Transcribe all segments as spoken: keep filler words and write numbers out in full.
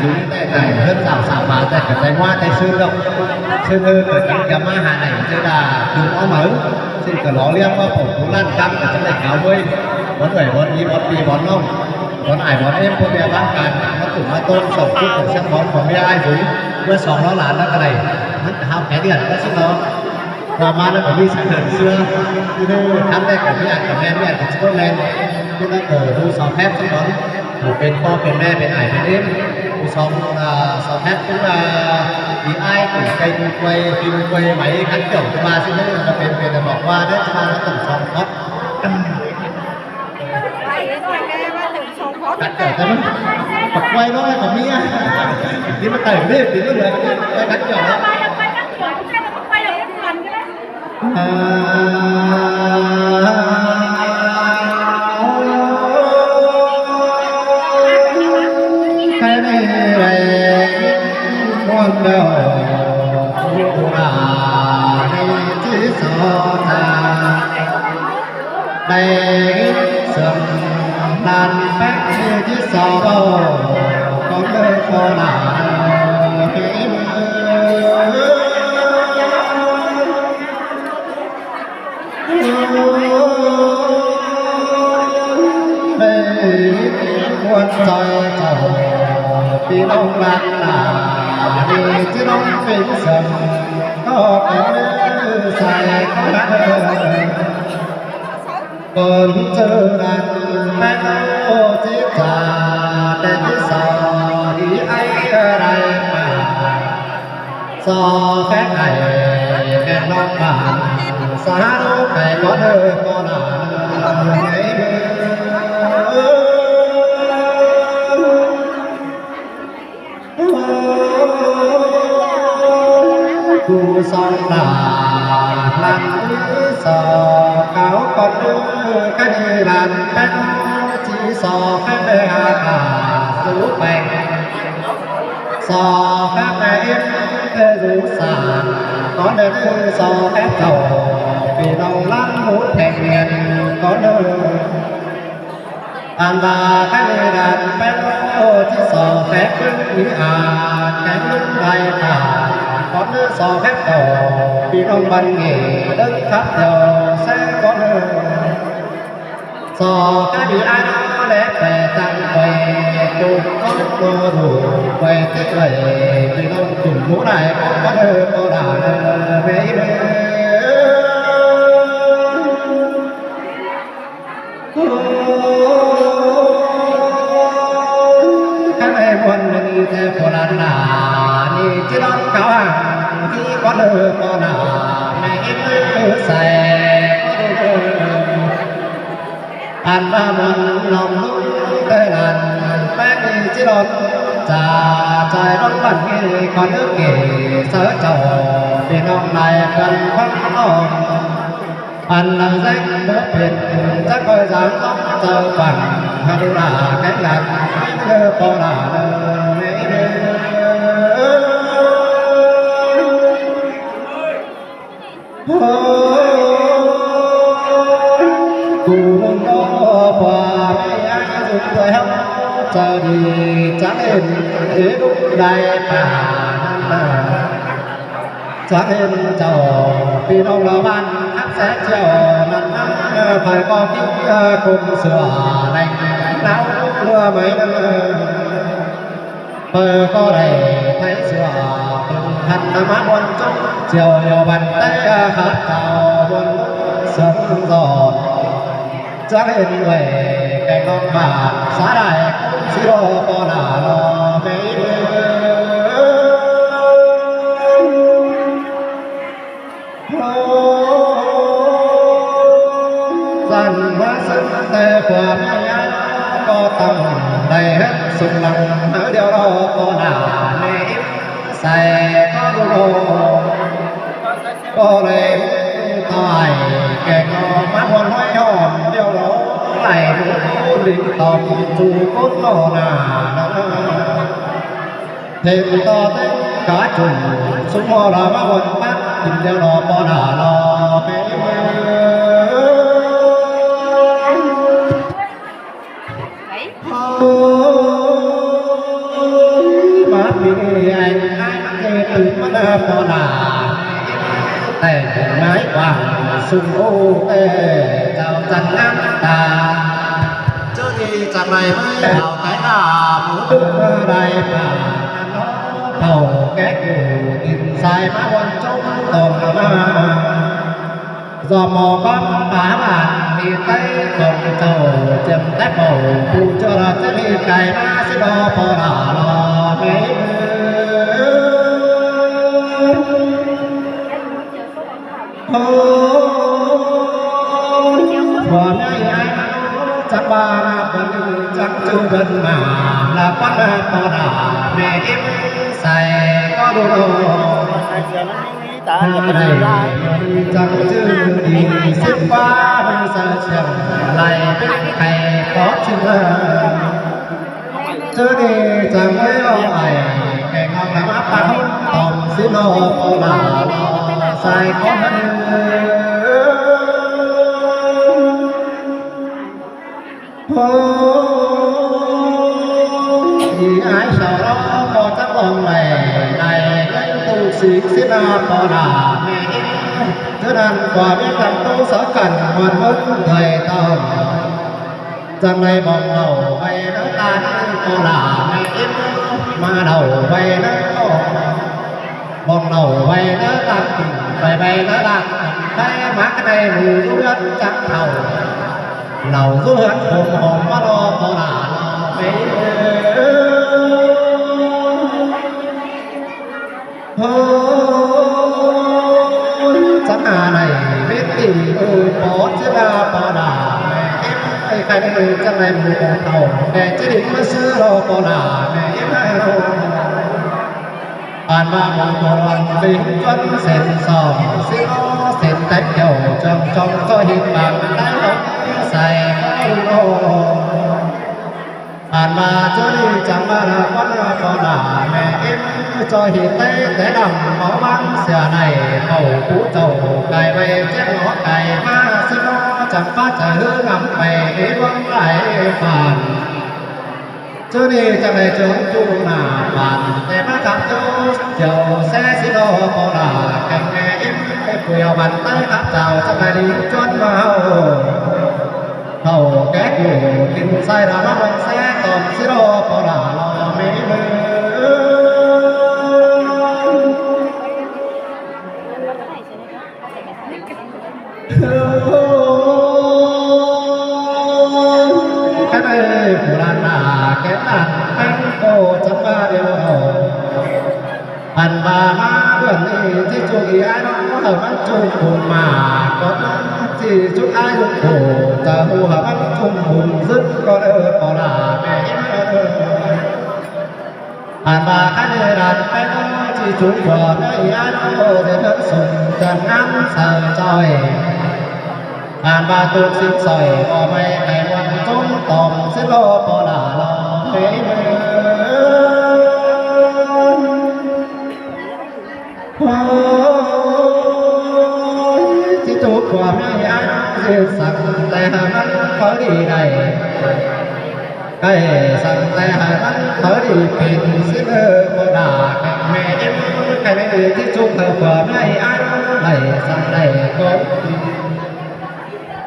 Dú té đảy ꞌhướn dảo sảo pha té ꞌcọ té ꞌngoá té ꞌsướng ꞌlẹo. ꞌSướng ꞌhứ ꞌcọ chắng ꞌchí ꞌmá ha đảy ꞌchớ đa dú ók máư. ꞌSịn ꞌcọ lỏ ꞌliếng ꞌmá phổng phủ ꞌlan căm ꞌcọ chắng đảy cáo ꞌvới bón ꞌvới bón ꞌnị bón ꞌpi bón ꞌnọng, bón ải bón ꞌếm, ꞌpưa ꞌviạk ꞌváng can ꞌmá tủm ꞌmá ꞌtốn sỏng cúp khổ siếng bón khong ꞌviạk ải dú. ꞌMưa song ló lan ꞌnớ ꞌcọ đảy, ꞌmắn ꞌcọ hao kẻ điện ꞌmá ꞌsướng lo. Qua ꞌmá ꞌnớ ꞌcọ ꞌmí săng hơng ꞌsứa. ꞌTứ ꞌnớ khắm đảy ꞌcọ ꞌmí ăn ꞌcọ ꞌmen, ꞌmí ăn ꞌcọ ꞌchớ ꞌmen. ꞌTứ ꞌnớ ꞌcọ dú so phép ꞌsướng bón. Phủ pên ꞌpo pên ꞌme pên ải pên ꞌếm, phủ song, à, so phép ꞌcọ, à, đi ải phủ cây phủ quay, phủ quay máy khăn kiểu ꞌcọ ꞌmá ꞌsướng ꞌnớ ꞌcọ pên pên ꞌcọ ꞌmá ꞌnớ ꞌchớ ꞌmá ꞌnớ tỏm song phép. Khăn kiểu ꞌtẹ ꞌmắn. Phủ quay ꞌnớ ꞌcọ ꞌmí à. ꞌTí ꞌmá tảy ꞌmí, ꞌtí ꞌmá lưới, ꞌtí ꞌmá khăn kiểu ꞌnớ. Cái này là muôn đầu là đi chỉ so ra. Đây sớm đàn phép đi chỉ so bao con đứa con là cái Ê, ꞌmuôn ꞌchoi chảu ꞌpi ꞌnọng ꞌlạ ꞌlạ, ꞌnị ꞌchí ꞌnọng phít sớm, ꞌcọ ꞌcọ sai ꞌcọ lắc. Con chư đàn phép ꞌchí chả, đàn ꞌchí so đi ải đảy pả. So phép ải kẻ ꞌnọng bản, sa đô cải có đơ có đà. Cu song đà lăng so cáo con đơ, cái đi lăng phép ꞌchí so phép đe hà tả dú peng. So phép ꞌme ꞌếm ꞌtê dú sản, có nên ư so phép chảu, ꞌpi ꞌnọng ꞌlắn mút thành niên, có nên. Ăn ba cái đi đàn phép ꞌchí so phép ꞌmí à, cái ꞌlứm đai tả, có nên so phép chảu, ꞌpi ꞌnọng băn nghỉ, đớng khắp theo, sẽ có nên. So cái đi ăn lẽ pè tăng quay, tụm có tô đủ, quay tết quay, ꞌpi ꞌnọng tủm mú đảy, có có đơ, có đà đơ, bế bế. Cái này muôn mình theo của làn là, đi chứ đón cáo hàng, đi có đơ, có đà, mẹ ꞌmí sai, có đơ. Ăn ba môn lòng lúng tê làn, bé đi ꞌchí đón, chả trai đón bắn đi, con nước kể, sớ chầu, ꞌpi ꞌnọng đảy, con khóc ꞌnọng. Ăn lòng rách bố pên, chắc coi dáng khóc, chầu phẳng, hả đi là cái làn, cái đơ, có đà đơ, mẹ ꞌmí. Cu ꞌnọng ꞌcọ pua ꞌme ꞌnhá dú ꞌtoi ꞌhắng, chảu đi chắng hên, ế đúc đai pả năn nả. Chắng hên chảu ꞌpi ꞌnọng lỏ ꞌván hắc sét chiêu năn nả, phải có kính, ơ, cùng sửa lành, náo ꞌlứa ꞌmí năn nả. Pơ ꞌcọ đảy thái sửa, pơng khăn ꞌmá ꞌmuôn ꞌchốc, chiêu yo băn té khắp chảu ꞌmuôn sớm giọt. Chắc hên ꞌvạy kẻ ꞌnọng bản, sa đảy cũng ꞌchí ꞌlọ ꞌpo đả lo mê. Dản ꞌmá sớm ꞌtẹ pua ꞌme ꞌnhá, ꞌcọ tẳng đảy hớt sung lăng, hớ điêu lo ꞌpo đả mê ím sai ꞌcọ đu đô. ꞌCọ đảy ꞌtoi kẻ ꞌcọ ꞌmá ꞌmuôn ꞌhói hỏm điêu lo, lai ꞌmú đinh tỏm chu cốt lo nả. Thêm ꞌto tết cá chủng, súng ꞌmo đa ꞌmá ꞌmuôn pát, kin điêu lo ꞌpo đả lo mê. Ai ai mắc kê tứ mắc đa pô đà. Tẻ mái quảng sung ô tê. Chào chăn ngắm ta. Chứ đi chặt này mới bảo cái là mũ đúc đai bà. Thầu kẻ cũ tin sai má quan trống tồn mà. Do mô bấm phá bản đi tây tổng thầu chiếm tép bầu. Phù cho là chất đi cài má xí đo pô đà lo mê. Ôi, phua mẹ ai chắc ba là con đi chắc chữ gần mà là con là pô đà mẹ im sai có đủ đâu. Sai sửa nó đi ta là con đi ra. Chắc chữ đi xếp qua sai sửa lại bên thầy có chữ là. Chớ đi chăng với ông này, kẻ ngon lắm áp ta hút tòm xí lô, cô là lo sai có hân. Hô, thì ai sau đó có chắc lòng này, này, tu sĩ xí na, cô là mẹ. Chớ đàn quả biết rằng tu sở cần, hoàn vốn thời tao. Chăng đảy bỏng lảu vay nớ ta nớ cô lả mẹ im, ꞌmá lảu vay nớ cô. Bỏng lảu vay nớ ta tỉnh, vay vay nớ ta tỉnh, té ꞌmá cái đảy mù dú hớt chắc thảu. Lảu dú hớt hốm hốm ꞌmá lo cô lả lo mẹ im. Ôi, chắc hà này biết tìm ư bó chứ là bó đà mẹ em ơi, cái này chắc này mù bó thầu để chứ định mất xưa lo bó đà mẹ em ơi. Bạn mà bó bó lòng đi huống chuân sến sòng, xí lo sến tách kiểu trong trong cho hình bằng tay hốc sai lo. Ăn ꞌva ꞌchớ đi chắng ꞌva là con con là mẹ em cho hì té té đẳng máu bắn xìa này khẩu cú chầu cài vay chép nó cài ꞌmá xí nó chắng phát chả hứa ngắm mày ý vắng lại phản. ꞌChớ đi chắng này chớ chú là phản té ꞌmá khắp chớ chiều xe xí nó có là cánh mẹ em em quỳ vào bàn tay khắp chào chắng này đi chuôn vào. Thầu két ngủ tin sai ra nó lông xe tòm xí đô có là lo mê mê. Cái này phủ làn là cái làn anh cô chấm ba điều đầu. Ăn ꞌva ꞌmá bươn đi ꞌchí ꞌchu đi ai ꞌnọng hảư ꞌmắn ꞌchu bun ꞌmá, có ꞌmắn ꞌchí ꞌchu ai ꞌlụk khổ, chả ꞌhụ hảư ꞌmắn ꞌchu bun dứt có đơ có lả mẹ ꞌmá đơ. Ăn ꞌva khá đi đàn pé ꞌnọng ꞌchí ꞌchu của mẹ ai ꞌnọng dễ hớt sung chăn ngắn sờ chọi. Ăn ꞌva tuk sính sỏi có mày cái ꞌmắn ꞌchốn tòm xí lô có lả lo mê mê. Ôi, ꞌchí ꞌchu của mẹ ai ꞌnọng dễ sẵn té hảư ꞌmắn có đi này. Cái sẵn té hảư ꞌmắn có đi pên xí lơ có lả cái mẹ em cái này ꞌchí ꞌchu hảư của mẹ ai ꞌnọng đảy sẵn đảy có.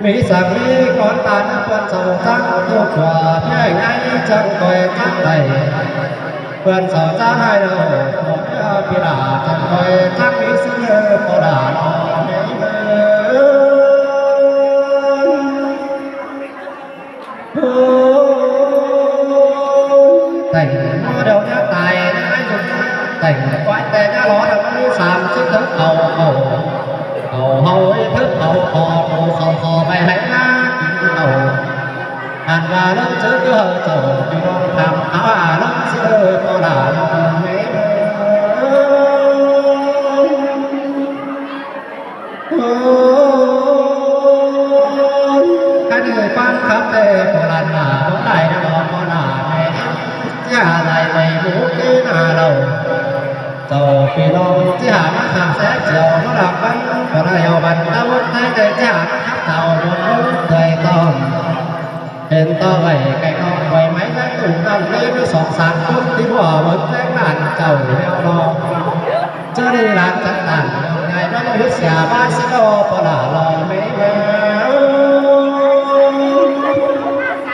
Mí sặc mí cón ta nớ ꞌpươn sau chắng ꞌtố khua ꞌmí ai chắng ꞌtoi chắng đảy. ꞌPươn sau chắng ꞌhại đảy, khua ꞌmí ꞌpi đả chắng ꞌtoi chắng mí ꞌsứ ꞌnớ ꞌpo đả lo mê mê. Ôi, tỉnh ꞌmá đeo ꞌnhá tai ꞌnhá ꞌnhá ꞌnhá tỉnh quái tê ꞌnhá lo đeo ꞌmá ꞌmí sam ꞌsứ thớt khảu khảu. Khảu hảư ꞌi thớt khảu khảu khảu khảu khảu ꞌvạy hảư ꞌnhá kin khảu. Ăn ꞌva ꞌlớng ꞌchớ ꞌcứ hảư chảu ꞌpi ꞌnọng tham khảu a ꞌlớng ꞌsứ ꞌpo đả lo mê mê. Ôi, cái này quan khắp tê của làn là bóng đài nó bóng con là mẹ. Chứ hà dài mày bố kê nà đầu. Chảu ꞌpi ꞌnọng chứ hà mắc khảm xé chiều nó là bắn của đài hào bắn ta bóng thái tê chứ hà mắc khắp tàu một bóng thời tòm. Hên to ꞌvạy cái ꞌnọng quay máy ꞌvạy tủ ꞌnọng đi với sóng sáng ꞌcốn tí bò bớt ꞌvạy bản. Au ꞌlẹo lo. ꞌChớ ꞌnị ꞌlan chắng ꞌtan ꞌnị ꞌnớ ꞌhướt sia bá ꞌsịn lo ꞌpo lả lo ꞌmí ꞌva.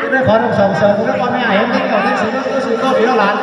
ꞌChớ ꞌnị khót song song ꞌnị ꞌpo ꞌme ꞌhế ꞌmí ꞌnị ꞌsịn ꞌnị ꞌsịn ꞌcọ ꞌpi ꞌlo ꞌlan